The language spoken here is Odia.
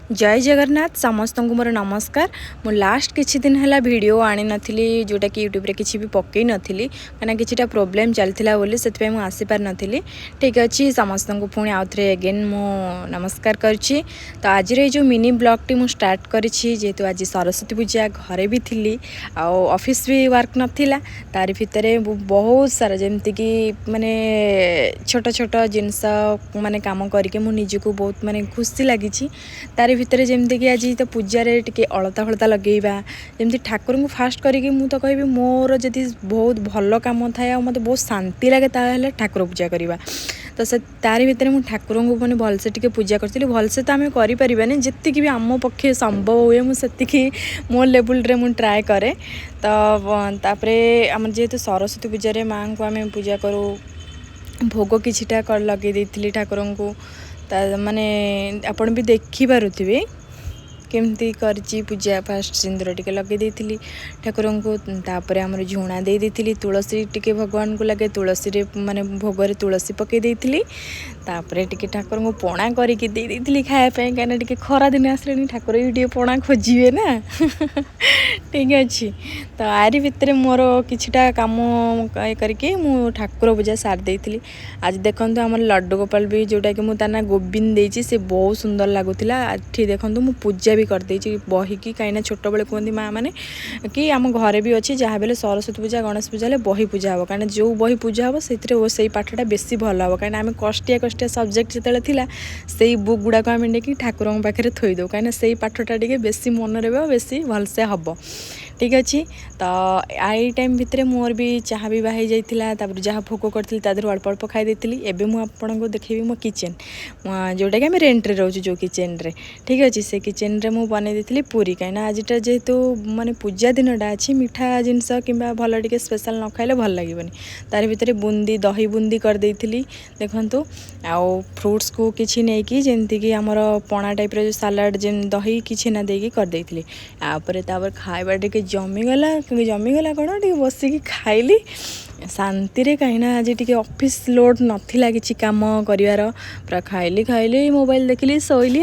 ଜୟ ଜଗନ୍ନାଥ। ସମସ୍ତଙ୍କୁ ମୋର ନମସ୍କାର। ମୁଁ ଲାଷ୍ଟ କିଛି ଦିନ ହେଲା ଭିଡ଼ିଓ ଆଣିନଥିଲି, ଯେଉଁଟାକି ୟୁଟ୍ୟୁବରେ କିଛି ବି ପକେଇ ନଥିଲି, କାହିଁକିନା କିଛିଟା ପ୍ରୋବ୍ଲେମ୍ ଚାଲିଥିଲା ବୋଲି ସେଥିପାଇଁ ମୁଁ ଆସିପାରିନଥିଲି। ଠିକ୍ ଅଛି, ସମସ୍ତଙ୍କୁ ପୁଣି ଆଉଥରେ ଏଗେନ୍ ମୁଁ ନମସ୍କାର କରୁଛି। ତ ଆଜିର ଏଇ ଯେଉଁ ମିନି ବ୍ଲଗ୍ଟି ମୁଁ ଷ୍ଟାର୍ଟ କରିଛି, ଯେହେତୁ ଆଜି ସରସ୍ୱତୀ ପୂଜା, ଘରେ ବି ଥିଲି ଆଉ ଅଫିସ୍ ବି ୱାର୍କ ନଥିଲା, ତାରି ଭିତରେ ମୁଁ ବହୁତ ସାରା ଯେମିତିକି ମାନେ ଛୋଟ ଛୋଟ ଜିନିଷ ମାନେ କାମ କରିକି ମୁଁ ନିଜକୁ ବହୁତ ମାନେ ଖୁସି ଲାଗିଛି। ତାରି ଭିତରେ ଯେମିତିକି ଆଜି ତ ପୂଜାରେ ଟିକେ ଅଳତା ଫଳତା ଲଗେଇବା, ଯେମିତି ଠାକୁରଙ୍କୁ ଫାଷ୍ଟ କରିକି ମୁଁ ତ କହିବି, ମୋର ଯଦି ବହୁତ ଭଲ କାମ ଥାଏ ଆଉ ମୋତେ ବହୁତ ଶାନ୍ତି ଲାଗେ, ତାହେଲେ ଠାକୁର ପୂଜା କରିବା। ତ ସେ ତାରି ଭିତରେ ମୁଁ ଠାକୁରଙ୍କୁ ମାନେ ଭଲସେ ଟିକେ ପୂଜା କରିଥିଲି। ଭଲସେ ତ ଆମେ କରିପାରିବାନି, ଯେତିକି ବି ଆମ ପକ୍ଷେ ସମ୍ଭବ ହୁଏ ମୁଁ ସେତିକି ମୋ ଲେବୁଲ୍ରେ ମୁଁ ଟ୍ରାଏ କରେ। ତ ତାପରେ ଆମର ଯେହେତୁ ସରସ୍ୱତୀ ପୂଜାରେ ମାଆଙ୍କୁ ଆମେ ପୂଜା କରୁ, ଭୋଗ କିଛିଟା ଲଗେଇ ଦେଇଥିଲି ଠାକୁରଙ୍କୁ। ତା ମାନେ ଆପଣ ବି ଦେଖିପାରୁଥିବେ କେମିତି କରିଛି ପୂଜା। ଫାଷ୍ଟ ସିନ୍ଦୁର ଟିକେ ଲଗେଇ ଦେଇଥିଲି ଠାକୁରଙ୍କୁ, ତାପରେ ଆମର ଝୁଣା ଦେଇ ଦେଇଥିଲି। ତୁଳସୀ ଟିକେ ଭଗବାନଙ୍କୁ ଲାଗେ, ତୁଳସୀରେ ମାନେ ଭୋଗରେ ତୁଳସୀ ପକାଇ ଦେଇଥିଲି। ତାପରେ ଟିକେ ଠାକୁରଙ୍କୁ ପଣା କରିକି ଦେଇ ଦେଇଥିଲି ଖାଇବା ପାଇଁ, କାହିଁକିନା ଟିକେ ଖରା ଦିନ ଆସିଲେଣି, ଠାକୁର ବି ଟିକେ ପଣା ଖୋଜିବେ ନା। ଠିକ୍ ଅଛି, ତ ଆରି ଭିତରେ ମୋର କିଛିଟା କାମ କରିକି ମୁଁ ଠାକୁର ପୂଜା ସାରି ଦେଇଥିଲି। ଆଜି ଦେଖନ୍ତୁ, ଆମର ଲଡ଼ୁ ଗୋପାଳ ବି, ଯେଉଁଟାକି ମୁଁ ତା ନାଁ ଗୋବିନ୍ଦ ଦେଇଛି, ସେ ବହୁତ ସୁନ୍ଦର ଲାଗୁଥିଲା। ଏଠି ଦେଖନ୍ତୁ, ମୁଁ ପୂଜା ବି କରିଦେଇଛି ବହିକି, କାହିଁକିନା ଛୋଟବେଳେ କୁହନ୍ତି ମା ମାନେ କି ଆମ ଘରେ ବି ଅଛି, ଯାହା ହେଲେ ସରସ୍ୱତୀ ପୂଜା, ଗଣେଶ ପୂଜା ହେଲେ ବହି ପୂଜା ହେବ, କାହିଁକିନା ଯେଉଁ ବହି ପୂଜା ହେବ ସେଥିରେ ସେଇ ପାଠଟା ବେଶୀ ଭଲ ହେବ। କାହିଁକିନା ଆମେ କଷ୍ଟିଆ କଷ୍ଟିଆ ସବଜେକ୍ଟ ଯେତେବେଳେ ଥିଲା, ସେଇ ବୁକ୍ ଗୁଡ଼ାକ ଆମେ ନେଇକି ଠାକୁରଙ୍କ ପାଖରେ ଥୋଇଦେଉ, କାହିଁକିନା ସେଇ ପାଠଟା ଟିକେ ବେଶୀ ମନେ ରହିବ, ବେଶୀ ଭଲସେ ହେବ। ଠିକ୍ ଅଛି, ତ ଏଇ ଟାଇମ୍ ଭିତରେ ମୋର ବି ଚାହା ବି ବାହାରି ଯାଇଥିଲା। ତାପରେ ଯାହା ଭୋଗ କରିଥିଲି ତା ଦେହରୁ ଅଳ୍ପ ଅଳ୍ପ ଖାଇ ଦେଇଥିଲି। ଏବେ ମୁଁ ଆପଣଙ୍କୁ ଦେଖେଇବି ମୋ କିଚେନ୍, ଯେଉଁଟାକି ଆମେ ରେଣ୍ଟରେ ରହୁଛୁ, ଯେଉଁ କିଚେନ୍ରେ। ଠିକ୍ ଅଛି, ସେ କିଚେନ୍ରେ ମୁଁ ବନେଇ ଦେଇଥିଲି ପୁରୀ, କାହିଁକିନା ଆଜିଟା ଯେହେତୁ ମାନେ ପୂଜା ଦିନଟା ଅଛି, ମିଠା ଜିନିଷ କିମ୍ବା ଭଲ ଟିକେ ସ୍ପେଶାଲ୍ ନ ଖାଇଲେ ଭଲ ଲାଗିବନି। ତାରି ଭିତରେ ବୁନ୍ଦି, ଦହି ବୁନ୍ଦି କରିଦେଇଥିଲି ଦେଖନ୍ତୁ। ଆଉ ଫ୍ରୁଟ୍ସକୁ କିଛି ନେଇକି ଯେମିତିକି ଆମର ପଣା ଟାଇପ୍ର ଯେଉଁ ସାଲାଡ଼, ଯେମିତି ଦହି କି ଛେନା ଦେଇକି କରିଦେଇଥିଲି। ତାପରେ ତାପରେ ଖାଇବା ଟିକେ ଜମିଗଲା। ଜମିଗଲା କ'ଣ, ଟିକେ ବସିକି ଖାଇଲି ଶାନ୍ତିରେ, କାହିଁକିନା ଆଜି ଟିକେ ଅଫିସ୍ ଲୋଡ଼୍ ନଥିଲା କିଛି କାମ କରିବାର। ପୁରା ଖାଇଲି ଖାଇଲି, ମୋବାଇଲ୍ ଦେଖିଲି, ଶୋଇଲି।